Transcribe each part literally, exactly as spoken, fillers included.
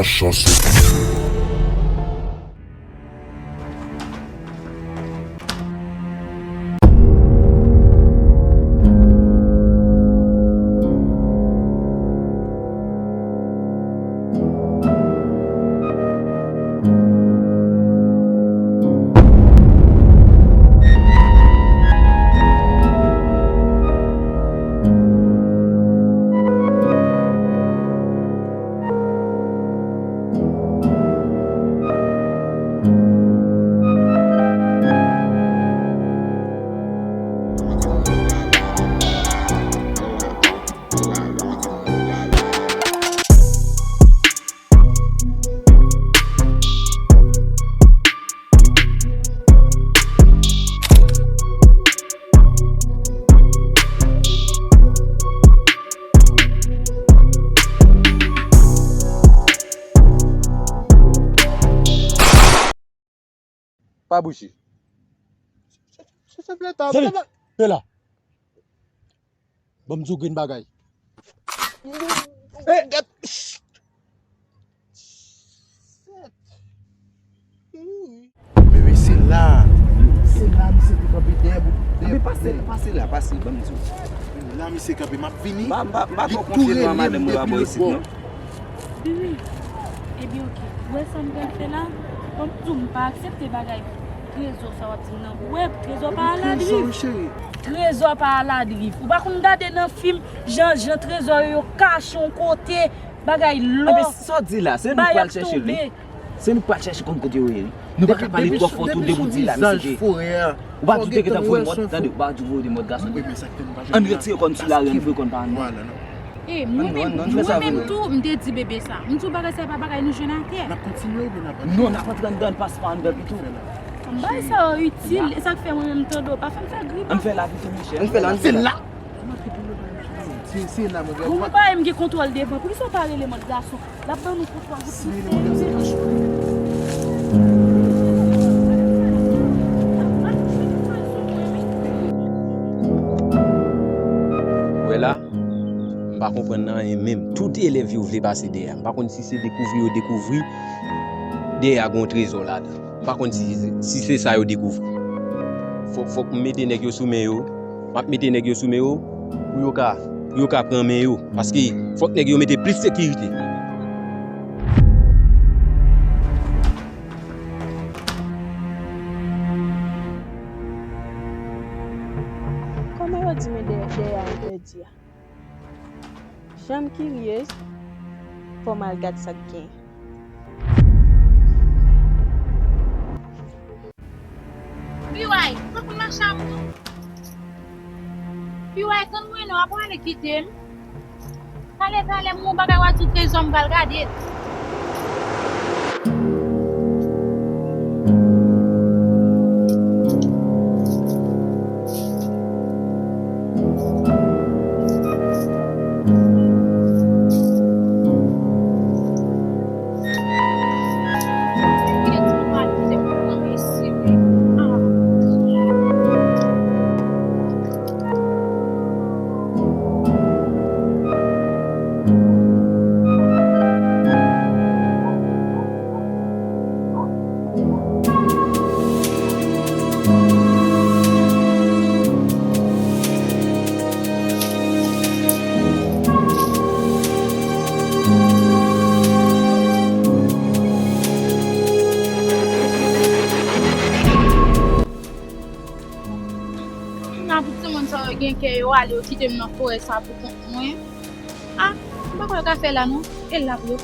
Chase. Pa bouche. Silvouplè, ta. Zali, pe la. Ban m di w grenn bagay. Bebe, se la. Se la misye te kanpe dèyè bout. Pase, pase la, pase, ban m di w. La misye kanpe, m ap vini. M pa, m pa, m pa twò konfye nan madanm mwen pa bò isit, non. Bibi, ebyen, oke. Ou wè sa m pral fè la? Ban m di w, m pa aksepte bagay trezò sa w ap di m nan. Ou wè, trezò pa aladriv. Trezò pa aladriv. Ou pa konn gade nan fim, jan, jan trezò yo, yo kache yon kote, bagay lò. Sa w di la, se nou k pral chèche l, wi. Se nou k pral chèche konn kote yo ye, wi. Nou pa ka pale twò fò tou de pou di la, mesye. Ou pa di w te gentan voye mòd, tande, ou pa di w voye de mòd gason. Ann retire kò n sou lari, ann voye kò n pa nou. E, mwen menm, mwen menm tou, m te di bebe sa. M di w bagay sa e pa bagay nou jwenn atè. N ap kontinye oubyen n ap antre? Non, n ap antre anndan, n pase pa anndan pito. Bay sa yo itil, e sa k fè mwen menm tande w pa fè m fè grimas. Ann fè la pito, monchè. Ann fè la, ann fè la. Bon, mwen pa menm gen kontwòl devan. Poukisa w pa rele mòd gason? L ap ban nou kontwòl pou tout. Wè la, m pa konprann anyen menm. Tout elèv yo vle pase dèyè a. M pa konn si se dekouvri yo dekouvri dèyè a gen yon trezò ladan. M pa konn si, si se sa yo dekouvri. Fòk, fòk m mete nèg yo sou men yo. M ap mete nèg yo sou men yo pou yo ka, pou yo ka pran men yo. Paske fòk nèg yo mete plis sekirite. Kòman yo di men dèyè, dèyè a entèdi a? Jan m kiryez, fò m al gad sa k gen. Piway, fòk m mache a mwen. Piway, tann mwen non, w ap prale kite m. Talè, talè, m gon bagay w a di w trezò, m pral gade l. Kounye a pou timoun sa yo gen kè yo ale, yo kite m nan forè sa pou kont mwen. A, m pa kwè yo ka fè la non. E l la pou yo.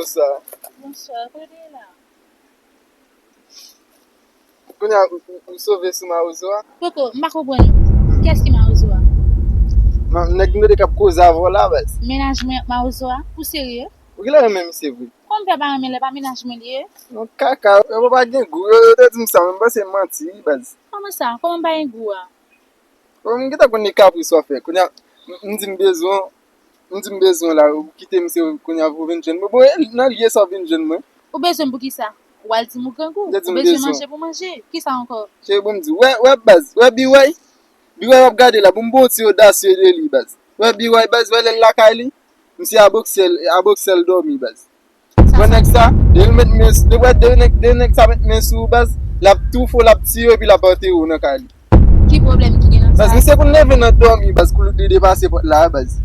Bonswa. Bonswa, kote w ye la? Kounye a, ou, ou, ou sove sou mawozo a? Poko, m pa konprann ou. Kiyès ki mawozo a? Ma-, nèg m tande k ap koze avè w la, baz. Mennaj mwen ak mawozo a? Ou serye? Ou genlè renmen misye vre. Kòman m fè pa renmen l, e pa mennaj mwen li ye? Non, kaka, yo pa gen gou. Yo, yo te di m sa, men m panse manti, wi, baz. Kòman sa? Kòman m pa gen gou a? Bon, m gentan konn li kapris w ap fè. Kounye a, m, m di m bezwen, m di m bezwen w la, ou kite misye, kounye a pou w vin jwenn mwen. Bon, e nan lye sa w vin jwenn mwen. Ou bezwen m pou kisa? W al di m ou grangou. Ou bezwen manje pou manje. Kisa ankò? Cheri, bon, m di w, wè, wè, baz, wè, B Y, B Y w ap gade la, bon, m ba w ti odasye de li, baz. Wè, B Y, baz, wè lè l lakay li, misye a bòksè l, a bòksè l dòmi, baz. Wè nèg sa, de l met men, de, wè, de nèg, de nèg sa met men sou ou, baz, l ap toufe w, l ap tiye w, epi l ap antere w nan kay li. Ki pwoblèm ki gen nan sa? Baz, misye konn leve nan dòmi, baz, koulout li depase pòt la, baz.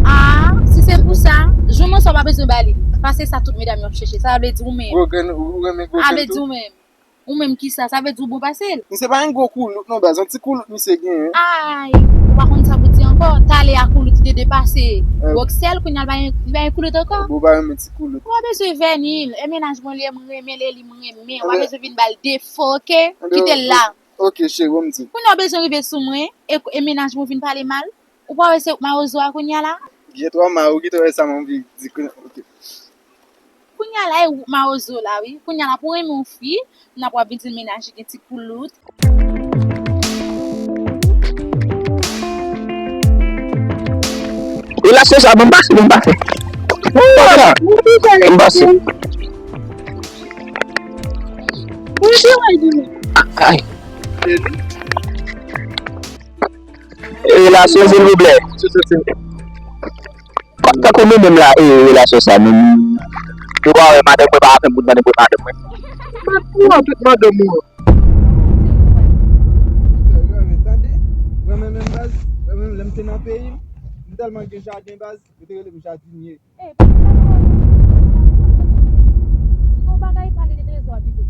Ah, si se pou sa, jou mwen sa w pa bezwen ba li. Pase sa tout medam yo ap chèche. Sa vle di ou menm. Gwo grenn, ou renmen gwo grenn tou? Sa vle di ou menm. Ou menm kisa? Sa vle di ou bon pase l? Misye pa gen gwo koulout non, baz. Yon ti koulout misye genyen. Ay, ou pa konn sa pou di ankò. Talè a koulout li te depase bòksè l, kounye a l pa gen, li pa gen koulout ankò. Bon, ou pa renmen ti koulout. Ou pa bezwen vèni l. E mennaj mwen li ye, m renmen l, e li m renmen. W pa bezwen vin ba l defo, oke? Kite l la. Oke, cheri, bon, m di. Kounye a w bezwen rive sou mwen, e, e mennaj mwen vin pale mal. Ou pa wè se mawozo a kounye a la? Gen twa ma, ou kite wè sa m anvi di kounye a. Oke. Kounye a la, e ou mawozo la, wi. Kounye a la, pou renmen yon fi, n ap wè vin di l mennaj li gen ti koulout. Relasyon sa, bon, m pase, bon, m pase. Bon, m pase. Ay. Relasyon, silvouplè. Tankou nou menm la, e, relasyon sa, nou, nou pa wè madanm mwen pa fè moun mande pou madanm mwen. Mwen tou an tout madanm ou an. Mwen menm, mwen menm, baz, mwen menm, lè m te nan peyi m, m tèlman gen jaden, baz, yo te rele m jadinye. Ey, pa gen bagay. Si gon bagay, pale de trezò a pito.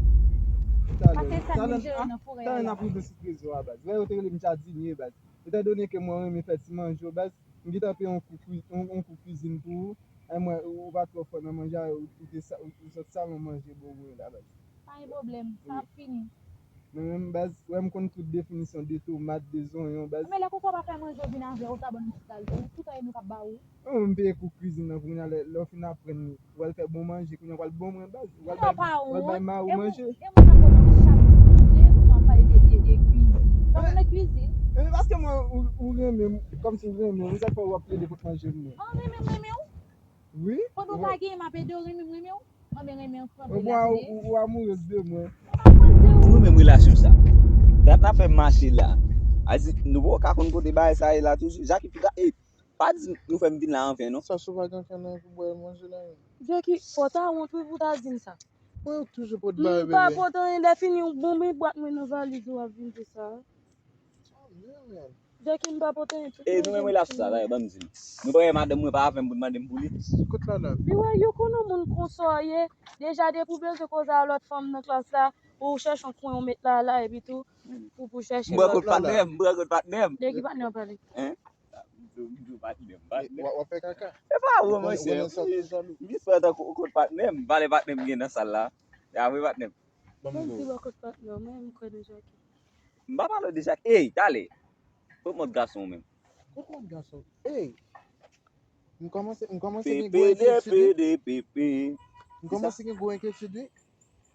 Paske sa nou jere nan forè a la. Talè n ap rive sou trezò a, baz. Wè, yo te rele m jadinye, baz. Etandone ke mwen renmen fè ti manje yo, baz, m gentan peye yon kou kwi-, yon, yon kou kwizin pou ou. E mwen, ou, ou pa twò fò nan manje a, ou, ou te sa, ou, ou sot salon manje bon mwen la, baz. Pa gen pwoblèm, sa ap fini. Mwen menm, baz, wè m konn tout definisyon de tomat, de zonyon, baz. Men lè koko pa fè manje, ou vin avè w, ou ta ban nou ti kalite. Tout an e nou k ap ba ou. Mwen menm m peye kou kwizin nan kounye a, lè, lè w fin aprann li. Ou pral fè bon manje, kounye a w pral ban mwen, baz. Ou pral bay, ou pral bay mari w manje. E moun, e moun k ap ban manje chak jou manje, kounye a w ap pale de, de, de kwizin. Sa moun nan kwizin? Men paske mwen, ou, ou renmen m, kòmsi ou renmen m, se sa k fè w ap plede pot manje pou mwen. An, renmen m, renmen w? Wi. Pandan w pa genyen, m ap ede w, renmen m, renmen w. Anben renmen an kanpe la, tande. Ou, ou amourez de mwen. Mwen pa amourez de ou. Nou menm relasyon sa. Dat n ap fè mache la. Azi, nou poko ka konn kote bagay sa ye la toujou. Jackie, piga, e, pa di nou fè m vin la anfen, non. Sa sou pa gen anfen nan pou bwè manje la menm. Jackie, fò w ta wont wi pou w ta di m sa. Mwen toujou pot bagay, bebe. M pa pot anyen, lè fini, ou bon, men bwat mwen nan valiz ou ap vin di sa. Jackie, m pa pote anyen. E nou menm relasyon sa, dayè, ban m di nou. Nou pa wè madanm mwen pa avè m pou l mande m pou li. Kot la la? Li wè, yo konn yon moun konsa w ye. Deja, depi w bezwen koze a lòt fanm nan klas la, ou chèche yon kwen ou met la, la, epi tou, pou, pou chèche lòt. M pran kot patnè m, m pran kot patnè m. De ki patnè w pale? Hein? M di w, m di w patnè m, patnè m. W ap fè kaka. E pa ou, monchè. M jis pran tankou kot patnè m, valè patnè m gen nan sal la. E a vre patnè m. Ban m di w. Ban m di w kot patnè w, mwen, m kwè nan Jackie. M pa pale w de Jackie. Ey, talè. Kot mòd gason w menm? Kot mòd gason? Ey! M kòmanse, m kòmanse gen gwo enkyetid, wi. Pepe de pepe de pepe. M kòmanse gen gwo enkyetid, wi.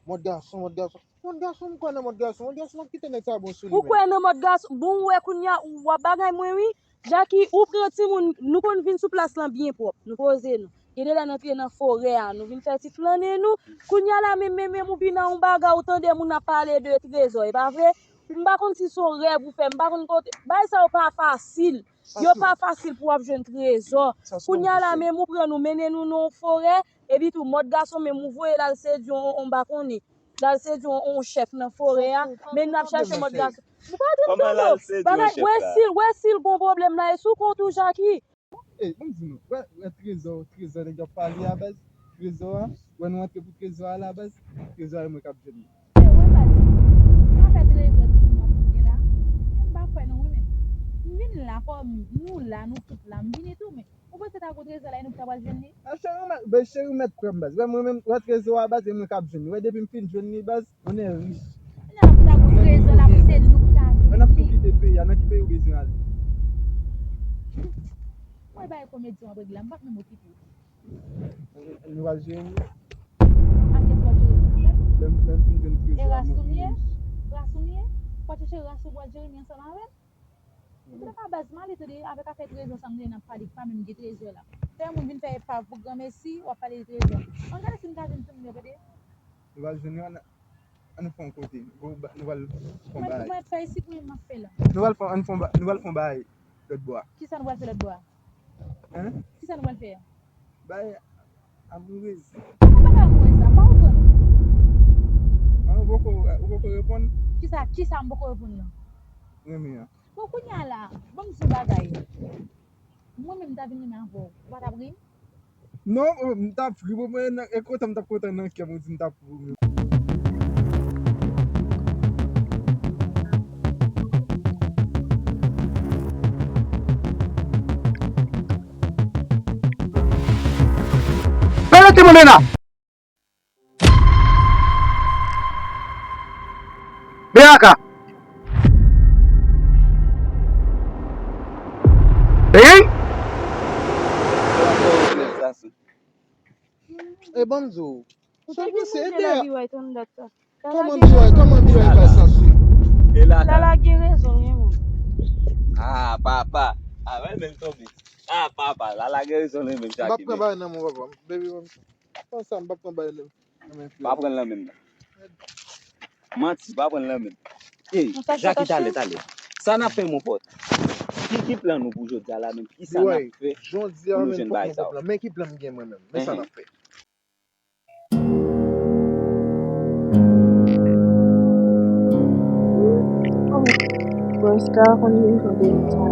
Mòd gason, mòd gason. Mòd gason, m kwè nan mòd gason. Mòd gason ap kite nèg sa bon sou li menm. Ou kwè nan mòd gason? Bon, ou wè kounye a, w ap bagay mwen, wi. Jackie, ou pran timoun, nou konn vin sou plas lan byen pwòp. Nou poze nou. Gen de lè n antre nan forè a, nou vin fè ti flannen nou. Kounye a la, menm, menm, menm, ou vin nan yon bagay, ou tande moun ap pale de trezò, e pa vre? M pa konn si se yon rèv ou fè, m pa konn kote. Bagay sa yo pa fasil. Yo pa fasil pou w ap jwenn trezò. Kounye a la, menm ou pran nou, mennen nou nan yon forè, epi tou, mòd gason, menm ou voye l al sedui yon, yon, m pa konnen. L al sedui yon, yon chèf nan forè a, men n ap chache mòd gason. Ou pa di m non, non. Bagay, wè si, wè si l gon pwoblèm la, e sou kont ou, Jackie. Ey, ban m di nou, wè, wè trezò, trezò nèg yo ap pale a, baz, trezò a, wè nou antre pou trezò a la, baz, trezò a e mwen k ap jwenn li. Ey, wè, baz, sa fè trezò tout moun ap koute la, men m pa kwè non, wi, menm. M vin vin la, kòm nou la, nou tout la, m vini tou, men ou panse ta gon trezò la, e nou ki ta pral jwenn li? A, cheri, ou mèt, ben, cheri, ou mèt kwè m, baz. Wè, mwen menm, wè trezò a, baz, e mwen k ap jwenn li. Wè, depi m fin jwenn li, baz, on est riche. Kounye a pou ta gon trezò la, pou se nou ki ta jwenn li. Mwen ap tou kite peyi a, nan ki peyi ou bezwen ale? Mwen bay komedyen w ap regle la, m p ap menm okipe w. Nou pral jere li? Ak kiyès w ap jere li avè m? Lè m, lè m fin jwenn trezò a, mwen vin riche. E ras ou m ye? Ras ou m ye? W ap chèche ras ou pou w al jere li ansanm avè m? Ou pa baz m ale tande avèk afè trezò sa m tande n ap pale ki pa menm gen trezò la. Fè yon moun vin fè epav pou granmesi, w ap pale de trezò. Ann gade si m ka jwenn timoun yo tande. Nou pral jwenn yo, ann, ann fè yon kote. Nou pral fè yon bagay. Mwen fè isi pou mwen m ap fè la. Nou pral fè, ann fè yon ba-, nou pral fè yon bagay lòt bò a. Kisa nou pral fè lòt bò a? Hein? Kisa nou pral fè a? Bay amourez. Ou pa ka amourez la, pa ou pran. Ah, ou poko, ou poko reponn? Kisa, kisa m poko reponn nan? Renmen an. Bon, kounye a la, ban m di w bagay. Mwen menm m ta vin renmen avè w, ou pa t ap ri m? Non, oh, m t ap ri, bon, mwen, e kontan m t ap kontan nan kè m, ou di m t ap ri. Pale timoun la. Beyaka. Hey! E ban m di w. Sa ki se de a? Kòman biway, kòman biway bay sa sou? Lala gen rezon, wi, mwen. Ah, papa. Ah, wè, men tonbe. Ah, papa, Lala gen rezon, li menm. M ap pran bagay nan men w, papa. Baby, ban m. Konsa, m p ap pran bagay nan men w. Pa pran l nan men m, non. Manti, pa pran l nan men m. Ey, Jackie, talè, talè. Sa n ap fè, mon pòt? Ki, ki plan nou pou jodi a la menm? Kisa n ap fè pou nou jwenn bagay sa yo? Men ki plan m gen mwen menm? Men sa n ap fè. Bòs ka konn vin fè de sa.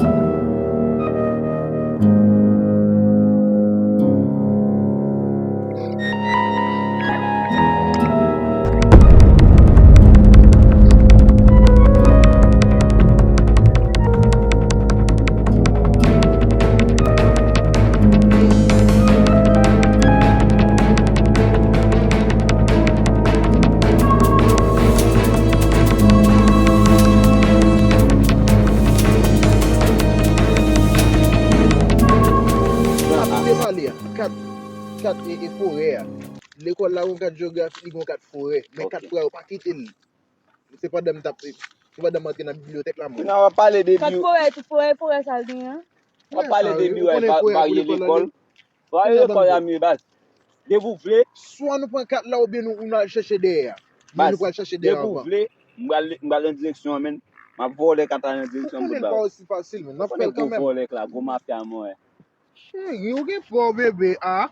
Sa nou te pale a, kat, kat e, e forè a. Lekòl la gon kat jewografi, li gon kat forè. Men kat forè a, yo pa kite l. Se pandan m t ap, se pandan m antre nan bibliyotèk la, mwen. Kounye a w ap pale de kat forè, tout forè, forè sa l genyen an. W ap pale de biwo, varye lekòl. Varye lekòl la m ye, baz. Depi w vle. Swa nou pran kat la oubyen nou, nou al chèche dèyè a. Men nou pral chèche dèyè a avan. Depi w vle, m pral, m pral nan direksyon an, men. M ap vòlè kat la nan direksyon an, bout ba w. Ou konnen l pa osi fasil, men. N ap fè l kanmenm. Ou konnen gwo vòlè k la, gwo mafya mwen. Cheri, ou gen pa w bebe, a?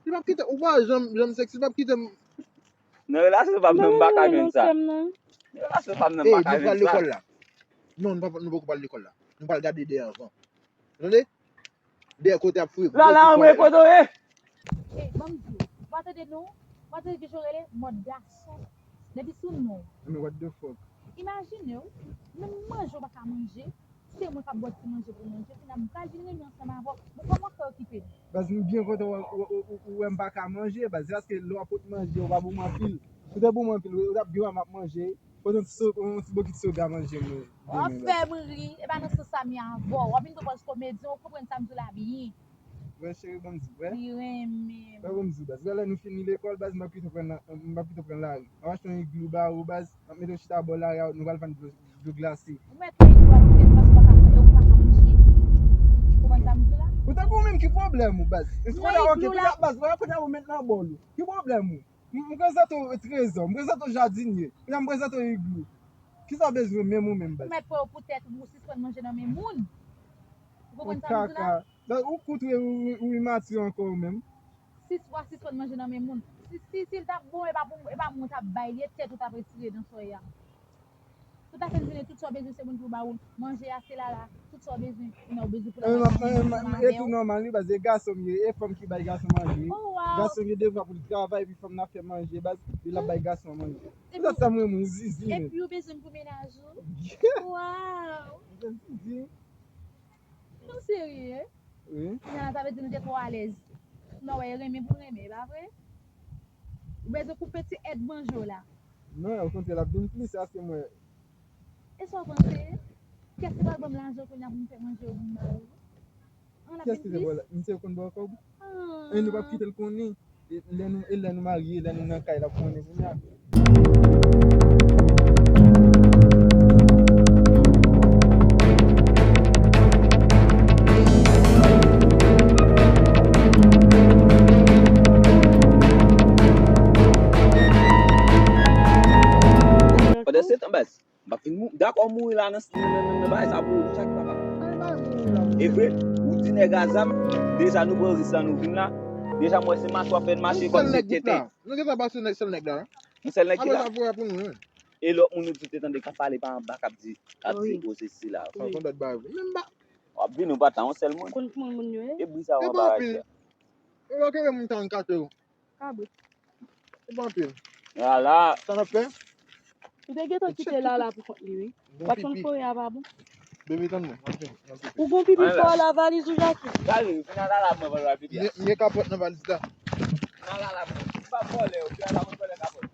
Li p ap kite, ou pa janm, janm sèksi, li p ap kite m. Nan relasyon pa m nan, m pa ka jwenn sa. Nan relasyon pa m nan, m pa ka jwenn sa. Ey, nou pral lekòl la. Non, nou pa, nou poko pral lekòl la. Nou pral gade dèyè avan. Tande? Dèyè kote ap fouye. Lala, anmwe, kote w ye? Ey, ban m di w. Ou pa tande non? Ou pa tande kijan w rele? Mòd gason. Depi sou non w. What the fuck? Imajine w, menm manje w pa ka manje. Se mwen k ap ba w ti manje pou w manje, kounye a m pral vin renmen ansanm avè w. Bon, kòman w fè okipe m? Baz, m byen kontan w, w, w, w, w wè m pa ka manje, baz, se paske lè w ap pot manje, w pa bon m anpil. Ou te bon m anpil, w t ap gen wè m ap manje. Pote yon ti so-, yon ti bokit soga manje mwen. W ap fè m ri, e pa nan sans sa m ye avè w. W ap vin pran pòz komedyen, ou konprann sa m di w la byen. Wè, cheri, ban m di w, wè. Li renmen m. Wè, ban m di w, baz. Wè, lè nou fini lekòl, baz, m ap kite w pran la, m ap kite w pran lari. M ap achte yon igloo ba ou, baz. M ap mete w chita bò lari a, nou pral vann dlo, dlo glase. Ou mèt pran igloo a pou tèt, paske w pa ka, ou pa ka manje. Ou konprann sa m di w la? Ou tankou ou menm, ki pwoblèm ou, baz? Kounye a, baz, kounye a ou met nan bòl ou. Ki pwoblèm ou? M, m prezante w trezò, m prezante w jadinye. Kounye a m prezante w igloo. Kisa w bezwen menm ou menm, baz? Ou mèt pran yo pou tèt ou, ou sispann manje nan men moun. Ou konprann sa m di w la? Kaka. Baz, ou kout, ou, ou, ou imati ankò ou menm. Si w a sispann manje nan men moun. Si, si, si l t ap bon, e pa pou, e pa mwen w t ap bay li, e tèt ou t ap retire nan soyè a. Tout afè m di w, tout sa w bezwen se moun pou ba ou l. Manje a se Lala, tout sa w bezwen, kounye a ou bezwen pou Lala. E tou nòmal wi, baz, e gason m ye, e fanm ki bay gason manje. Gason gen devwa pou l travay, epi fanm nan fè manje, baz, epi l ap bay gason an manje. Poutèt sa m renmen w, zizi menm. Epi ou bezwen m pou mennaj ou? Waw! Ou se zizi. Serye? Wi. Kounya sa vle di nou te twò alèz. Non, wè, renmen pou renmen, e pa vre? Ou bezwen koupe ti èd manje w la. Non, okontrè, l ap vin plis ase mwen. E sa w panse? Kiyès ki pral ban m lajan kounya pou m fè manje yo pou m ba yo? An, l ap vin plis. Kiyès ki te ba w la? Misye konn ba w kòb? Ah. E nou p ap kite l konnen. E lè nou, e lè nou marye, lè nou nan kay, l ap konnen kounya. Pandan se tan, baz, m ap fin mou-, dakò mouri la nan, nan, nan, nan, nan bagay sa pou ou, sa ki papa. E vre, ou di nèg a zam, deja nou pran risk la, nou vin la. Deja m wè se mache w ap fè, mache kòmsi tenten. Nou gentan pase nèg, sèl nèg la. Yon sèl nèg ki la. Apre sa, pou, pou nou, wi. E lòt moun ou di te tande k ap pale pa anba, k ap di, k ap di, wi, o se sila. Sa konn dòt bagay vre. Menm ba. W ap vin ou pa tan, yon sèl moun. Konn moun moun yo ye? E bri sa w anba raj la. E pa anpil. E lè w kenbe moun tan kate w. Kabrit. E pa anpil. Ala. Sa n ap fè? Ou te gentan kite Lala pou kont li, wi. W ap konn fore a pa bon. Baby, tann mwen. M ap vini, m ap vini. Ou gon pipi fò la, valiz ou jake. Gade, vin nan Lala mwen, valiz pipi a. Mye, mye kapòt nan valiz la. Nan Lala mwen. M pa vòlè, ou di Lala mwen vòlè kapòt.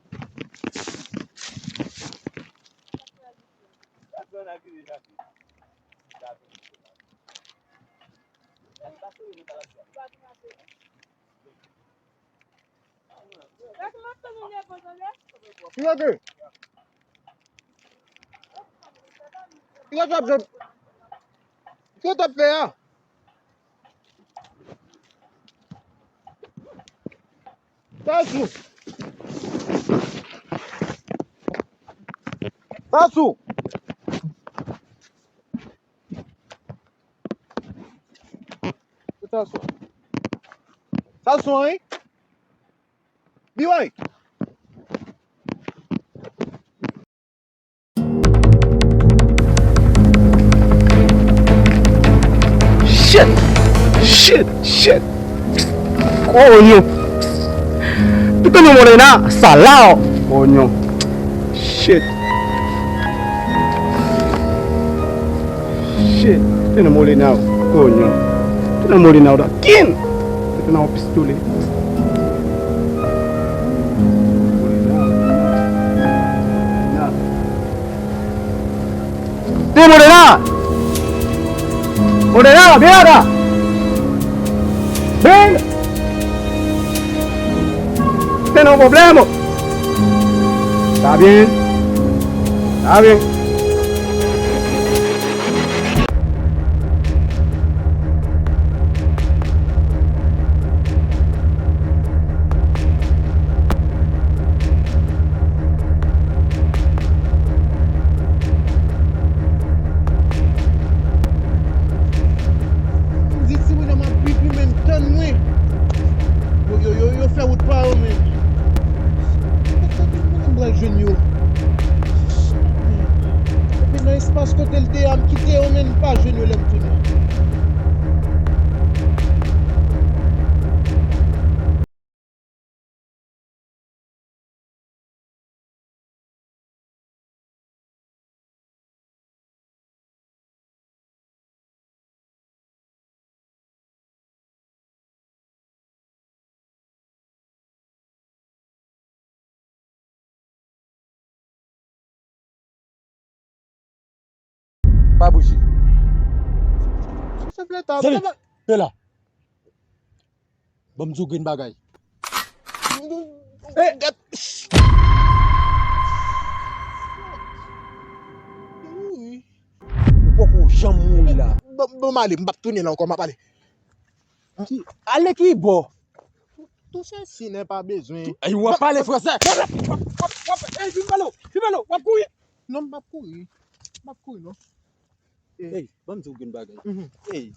Ki sa ke? Ki sa w ap jwenn? Ki sa w t ap fè a? Sa sou. Sa sou. Sa sou. Sa sou, wi. Biway. Shit! Shit! Shit! Konyo! Putain de Molina, salao! Konyo! Shit! Shit! Putain de Molina, konyo! Putain de Molina, da kin! Putain de pistole. Vin, Morena! Morena, vin acá! Vin! Tiene un problema. Está bien. Está bien. M di timoun yo m ap pipi, men tann mwen. Yo, yo, yo, yo fè wout pa yo, men. Kote m pral jwenn yo? Epi nan espas kote l te a, m kite yo, men m pa jwenn yo lè m tounen. Pa bouje. Souple ta. Zeli, pe la. Ban m di w grenn bagay. Eh, gad. Ou poko janm mouri la. Bon, bon, m ale, m p ap tounen la ankò, m ap ale. Ale ki bò? Touche si nen pa bezwen. Ey, w ap pale fransè. W ap, w ap, w ap, ey, vin pale w, vin pale w, w ap kouri. Non, m p ap kouri. M p ap kouri, non. Ey, ban m di w grenn bagay. Ey,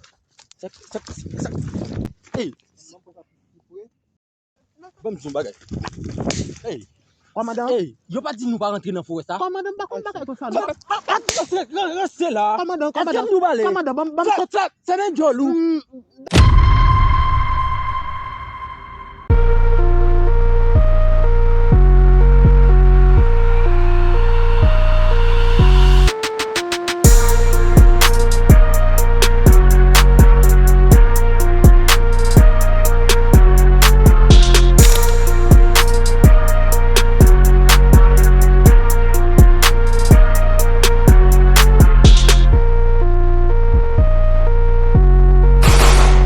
sa, sa, sa, ey. Ban m di w bagay. Ey. Kòmandan. Ey, yo pa di nou pa rantre nan forè sa. Kòmandan, m pa konn bagay konsa, non. Rete, rete la. Kòmandan, kòmandan. Èske nou pale? Kòmandan, ban m, ban m sot. Sa, sa, se nan djòl ou.